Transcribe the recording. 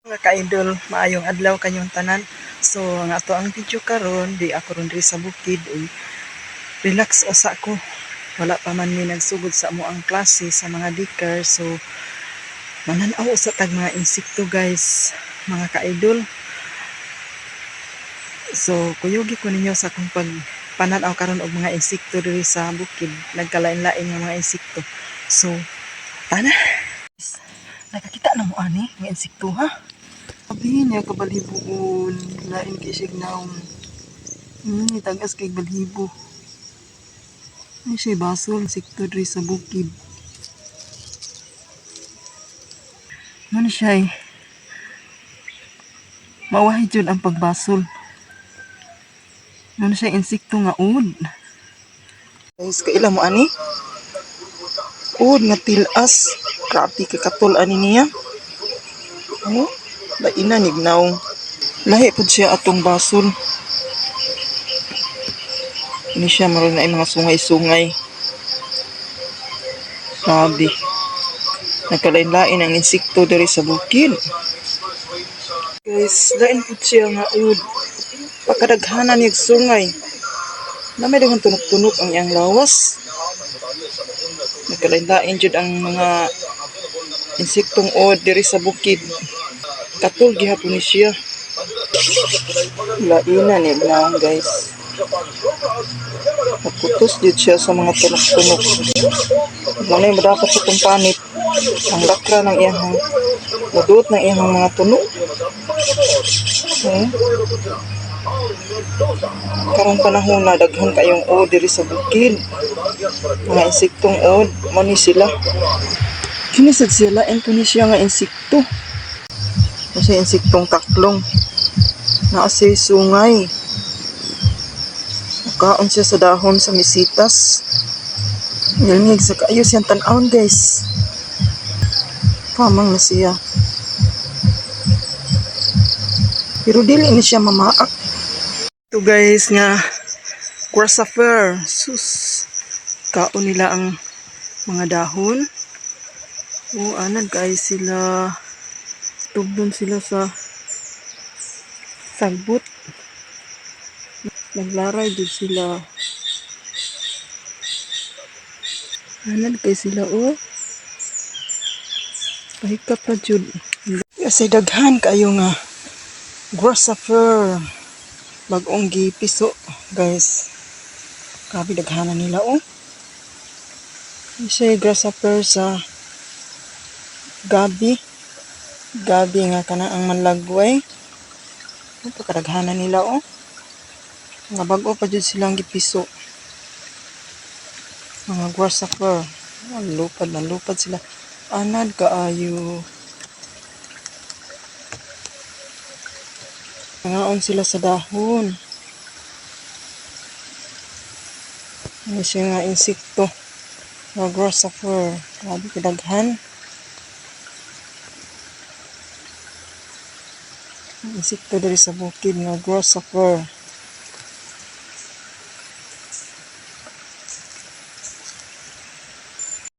Mga ka-idol, maayong adlaw kanyong tanan. So, ang ato ang video karon, di ako ron diri sa bukid, uy, relax usa ko. Wala pa man mi nagsugod sa amo ang klase sa mga daycare. So, mananaw usa tag mga insekto, guys, mga ka-idol. So, kuyugi ko ninyo sa akong pag pananaw karon og mga insekto diri sa bukid. Nagkalain-lain nga mga insekto. So, tana. Nakakita na mo ani nga insekto, ha? Abi niya kabalibuon, lain kay siya nawong. Tagas kay balibo. Ay siya basol, insekto diri sa bukid. Ano siya eh? Mawahi jud ang pagbasol. Ano siya insekto nga ud. Guys, kaila mo ani? Ud nga tilas. Grabe ka katul ani niya. Oh, laina nignaw. Lahi pud siya atong basol. Ini siya maroon na mga sungay-sungay. Grabe. Nagkalain-lain ang insekto diri sa bukid. Guys, lain pud siya nga ud. Pagkadaghanan niyag sungay. Namay daghang tunok-tunok ang iyang lawas. Nagkalain-lain jud ang mga insektong ud diri sa bukid. Katul gihapon ni siya. Laina ni naong, guys. Nakutos jud siya sa mga tunok-tunok. Mao na dapat sa itong panit. Ang lakra ng iyang mudot ng iyang mga tunok. Eh? Karong panahon na daghan kayong ud diri sa bukid. Mga insektong ud, mo ni sila. Kini sad siya, lain ko ni siya nga insekto. Kasi insektong taklong. Naa siya sungay. Nakaon siya sa dahon sa misitas. Yalngig sa kaayo siyang tan-awon, guys. Kamang na siya. Pero dili ni siya mamaak. Ito, guys, nga grasshopper. Sus. Kaon nila ang mga dahon. Oh, anad guys sila. Tugdon sila sa sagbot. Naglaray jud sila. Anad kay sila, oh. Pahikap pa jud. Kasi daghan kayo nga grasshopper. Bagong gipiso, guys. Grabe daghanan nila, oh. Siya grasshopper sa gabi. Gabi nga kana ang manlagway. Oh, pagkadaghanan nila, oh. Nga bag-o pa jud silang gipiso. Mga grasshopper. Oh, lupad na lupad sila. Anad kaayo. Nangaon sila sa dahon. Ano siya nga insekto. Mga grasshopper. Grabe kadaghan. Insekto diri sa bukid nga grasshopper.